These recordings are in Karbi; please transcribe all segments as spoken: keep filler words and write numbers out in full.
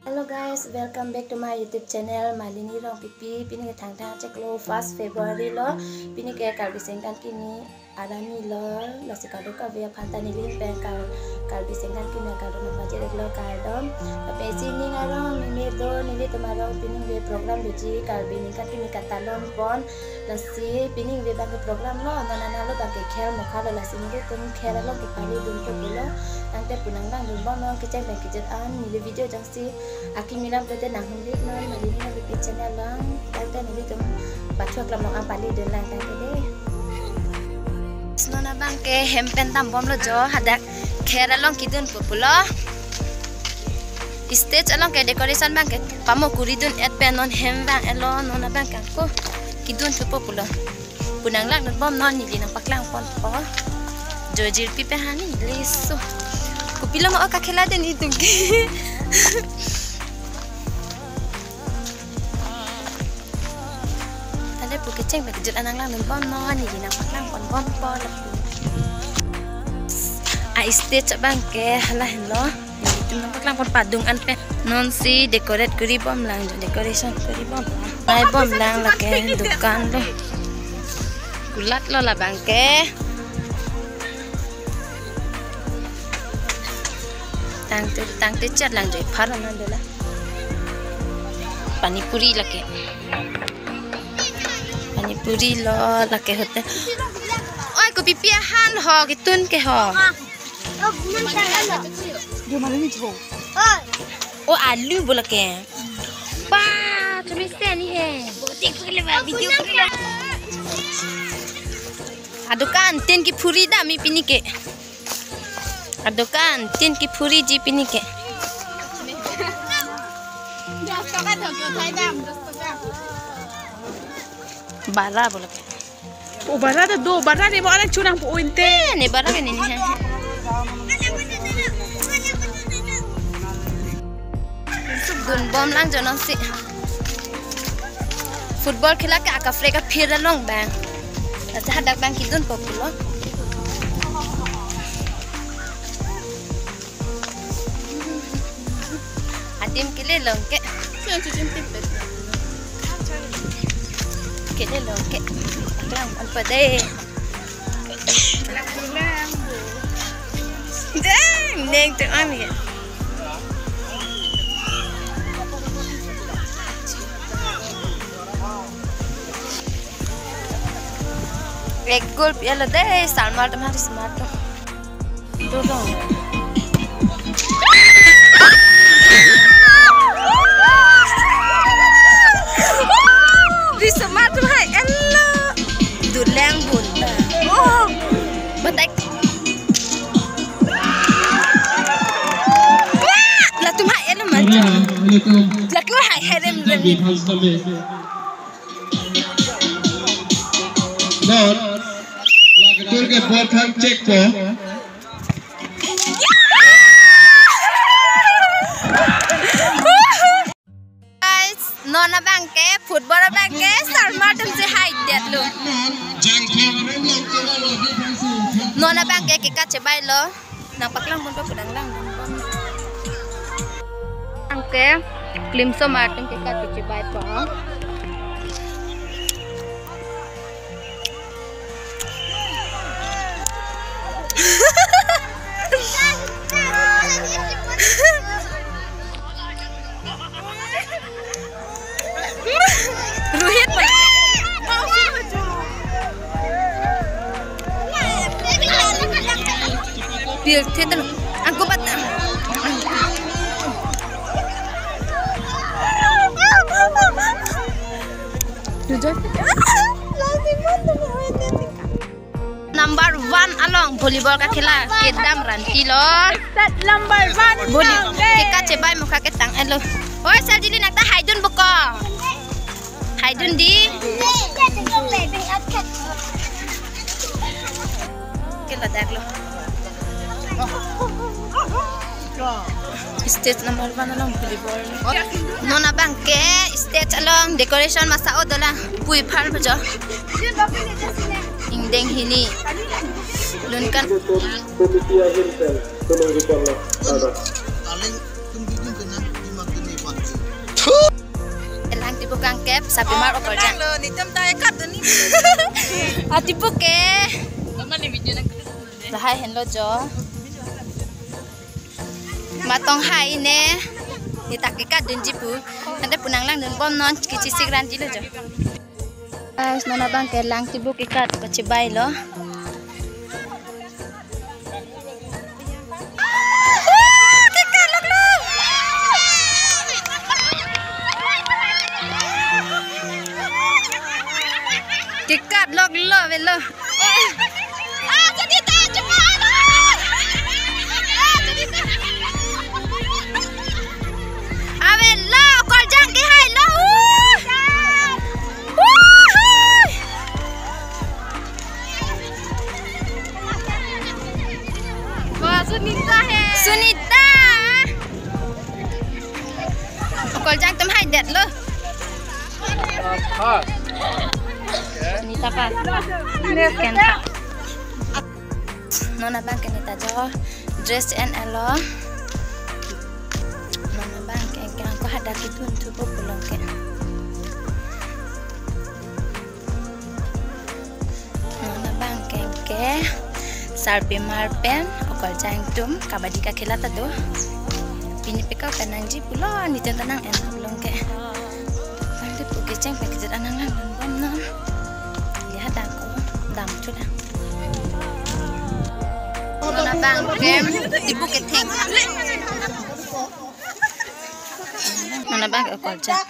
Hello guys, welcome back to my YouTube channel, Malini Rongpipi. Pini ke Thangthang chiklo, first February lo. Pini ke Karbi Sengkan Kimi arni lo, lasi kadokave aphan ta neli pen Kar-, Karbi Sengkan Kimi akardom nangpajir-iklo, kardom. Lapen isi ning arong meme do, nelitum arong pini ke program doji, Karbi Ningkan Kimi katalon pon. Lasi pini ke abang ke program lo, non analo abang ke khel mokha lo, lasi nelitum khel along ke pali dunpo pulo. Tangte pu nanglangdun bomnon, kecheng pen kejut an neli video jongsi akimi lam pulote nanghumri-iknon, Malini Rongpipi channel along. Tangte nelitum pathu aklam along an pali dunlang tangte dei. Non abang ke hem pen dam bomlo jo, hadak khel along kedunpo pulo. Stage along ke decoration abang ke pamo kuri dun-et pen non hem abang elo, non abang ke ako kedun thupo pulo. Pu nanglangdun bomnon, neli nangpaklang ponpo. Jo jirpi pen hani liso. Kopilo ma o kakhela dun itum ke. Tale pu kecheng pen kejut an nanglangdun bomnon, neli nangpaklang pon bompo lapu. A stage abang ke hala henlo. Nelitum nangpaklang pon padung an pen. Nonsi decorate kuri bomlang jo, decoration kuri bom. Pai bomlang lake dukan lo. Kulat lo labang ke. Tangte, tangte chat lang jo, phar anan dola. Pani puri lake. Pani puri lo lake hote. Oi, kopipi ahan ho, ketun ke ho. O alu bo lake. Pa, tumi se ni he. Video kuri lo. Adukan tin ki phuri dam-i pini ke. Adukan tin ki phuri ji pini ke. Bara bo lake. O bara ta do, bara ni mo anak chunang po inte. Eh, ni bara ke ni ni he. Dun bomlang jo nonsi. Football khela ke akaprek aphir along abang. Lasi hadak abang kedunpo pulo. Adim kele long ke. Kele long ke. Lang on pa dei. Deng, deng tu an ke. Ek goal pi-et lo dei, Salmar atum hari smart lo. Dorong. Di smart atum hai-et lo. Duleng bun. Oh. Batek. Latum hai-et lo manja. Latum hai-et rem rem. Non, la ketur ke ball khan check po. Guys, non abang ke football abang ke Salmar atum si hai-et lo. Non abang ke kekat chebai lo. Nangpaklang ponpo, pu nanglangdun bom. Abang ke Klimso Martin kekat chebai po. Rohit. Pil thit lo. Angko bat. Number one along volleyball kakhela kedam ranti lo. Set number one. Volley along dei. Kekat chebai mokha ketang-et lo. Oi, Saljili nangta haidun boko. Haidun dei. Kela dak lo. Stage number one along volleyball. Non abang ke stage along decoration masa o dolang. Pui phar bejo. Ingdeng hini. Lunkan. Committee ahin pen tulung ripon lo. Ada. Aling tum bidin kena lima kena. Sarpimar Okoljang. Lo, nitum ta ekat dun ni. Ati puke. Mama ni video nang. Lahai henlo jo. Matong hai ne. Nitak ekat dunji pu. Ante pu nanglang dunbomnon, kachesik ranji lo jo. Guys, non abang ke lang tibuk ekat pachibai lo. Ah, kekat loklo. Kekat loklo, avelo. Ah, jadi ta cuma. Ah, jadi ta. Avelo, Okoljang kehai lo. Uh. Wuhui. Wah, Sunita hai. Sunita. Okoljang atum haidetlo. Pass. Sunita pass. Ken pass. Non abang ke neta jo dress en elo. Non abang ke, ke angko hadak kidun thupo pulo ke. Non abang ke, ke Sarpimar pen Okoljang atum kabaddi kakhela ta do. Pini pekau kanangji pulo, nitum ta nang-en pulo ke. Nanglitum pu kecheng pen kejut anang lang bom non. Lihat aku dam chuda. Non abang ke tibuk ketheng. Non abang ke Okoljang.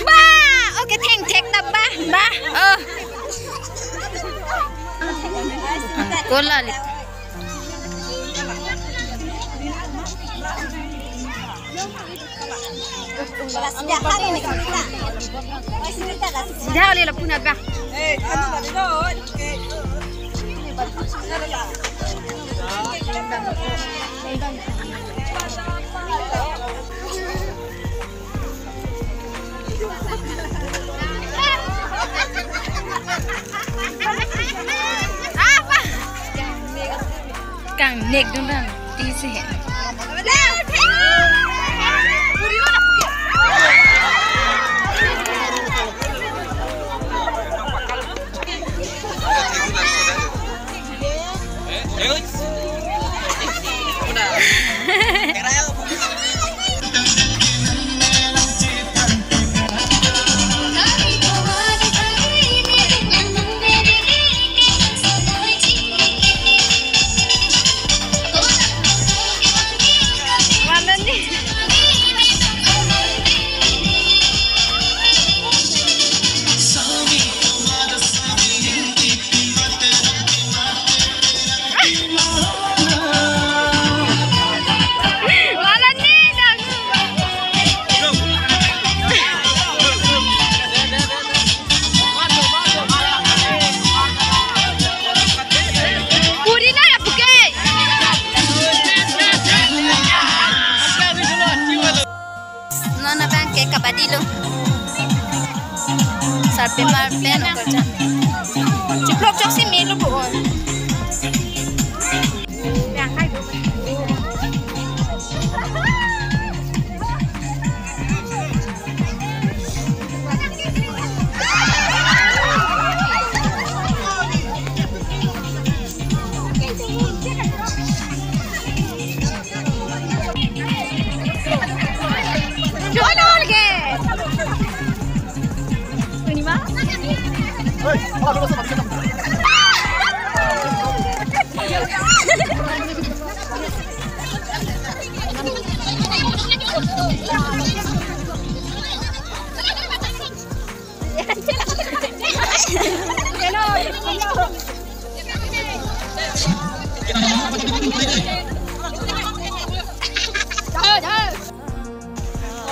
Ba, oke, thengthek ta ba, ba. Oh. Ah, kola li. Dah, oleh lapu naga. Apa? Kangnek dun ran, tisi he. Puri na ya puke. Non abang ke kabaddi lo. Sarpimar pen Okoljang. Chiplok chok si melo po on.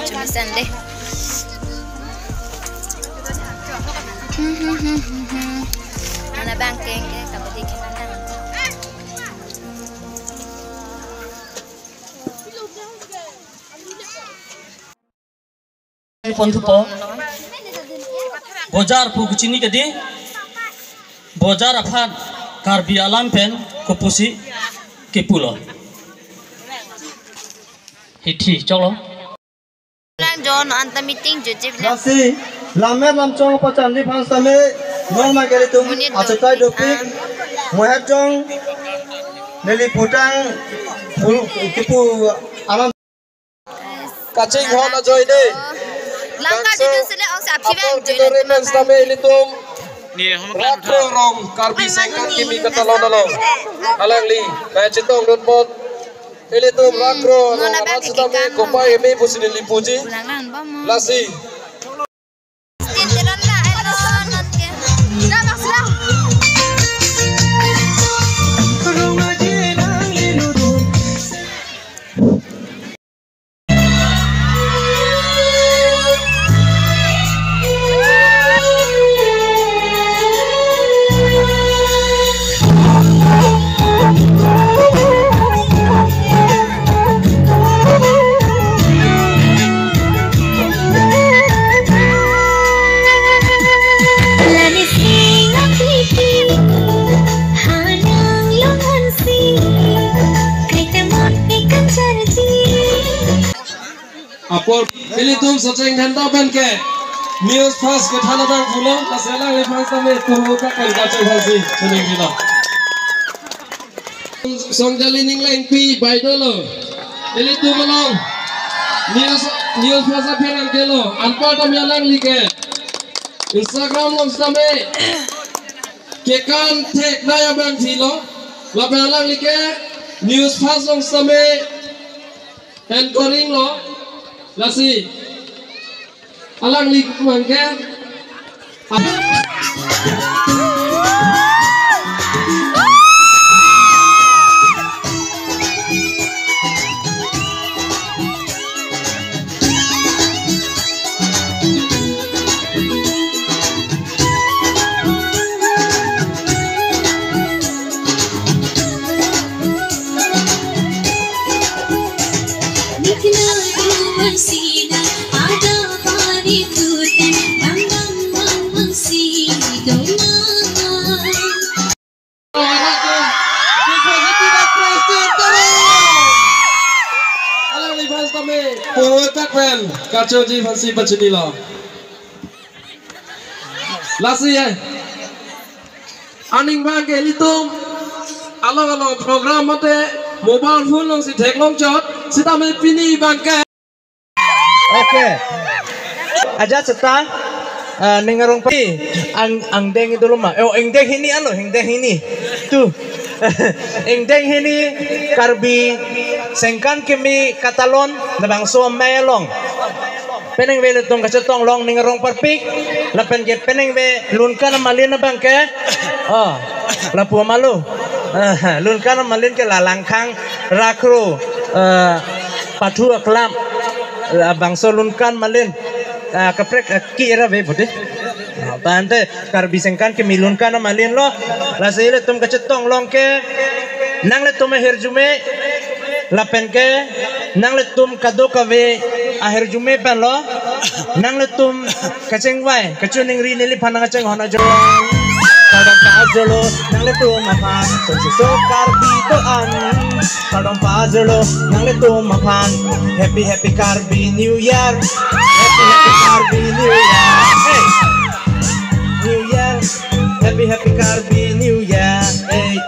Chumi san de. Non abang ke, ke kabaddi ke nang. Pon thupo. Bojar pu kachini kedi. Bojar aphan Karbi alam pen kopusi kepulo. Hithi choklo. Lang John anta meeting jujip lang. Lasi, lammet lamchong pachanji aphan sitame, non ma ke ilitum, monit achetai dopik, dopik, ah, mohet jong, neli putang, pul-, kipu alam. Kachinghon ajoine. Langka bangso video sele ong si aphi apor bang join kitore pen sitame ilitum. Ni, hom kan Rakro utha. Rong Karbi Sengkan Kimi Katalon along. Alangli, nangchetongdun apot. Ilitum Rakro, hmm, non abang arat sitame kekikan kopai bang. Eme pusi neli puji. Ulang lang bang mo. Lasi. Tin tiran na, eh, non, non ke. Dah, bang, sudah. Apor ilitum Socheng Dhenta pen ke News First kethan abang pulo, lasi alangliphan sitame puhu kakan kachok hasi kuning dilo. Songjali Ninglengpi bai dolo. Ilitum along News, News First apherang kelo. Anparta mi alangli ke Instagram along sitame kekan thek nai abang thilo. Lapen alangli ke News First along sitame anchoring lo, lasi alangli abang ke. Alangliphan sitame puhu tak pen kachokji aphansi pachinilo. Lasi ya. Aning abang ke ilitum along along program mate mobile phone alongsi theklong chot sitame pini abang ke. Okay. Ajat seta, ah, ning arong pi ang, angdeng dolo ma. Oh, ingdeng hini alo, ingdeng hini. Tu. Ingdeng hini Karbi Sengkan Kimi Katalon labangso amei along. Penang ve ilitum kachetong long ning arong parpik, lapen ke penang ve Lunkan Amalin abang ke. Oh, lapu amalo. Ah, Lunkan Amalin ke la Langkhang Rakro, eh, pathu aklam, eh, bangso Lunkan Amalin, eh, kaprek, eh, ki era ve pute. Ah, tangte Karbi Sengkan Kimi Lunkan Amalin lo, lasi ilitum kachetong long ke, nanglitum ahirjume, lapen ke, nanglitum kadokave ahirjume pen lo, nanglitum kachingvai, kachiningri neliphan nangchinghon ajo. Kardom pajirlo nanglitum aphan, so so so Karbi do-an. Kardom pajirlo nanglitum aphan. Happy happy Karbi New Year. Happy happy Karbi New Year. Hey. New Year. Happy happy Karbi New Year. Hey.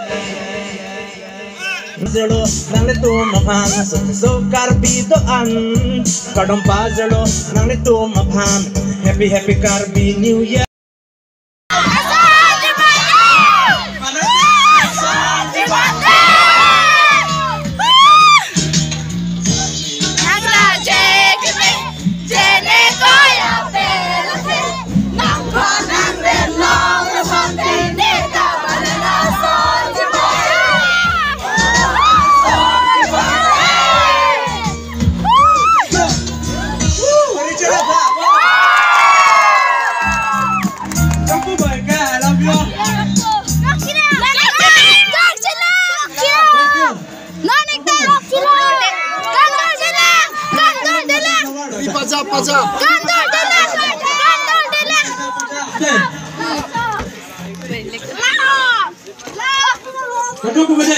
Pajirlo nanglitum aphan, so so so Karbi do-an. Kardom pajirlo nanglitum aphan. Happy happy Karbi New Year. Paja, paja. Aduh, kumede.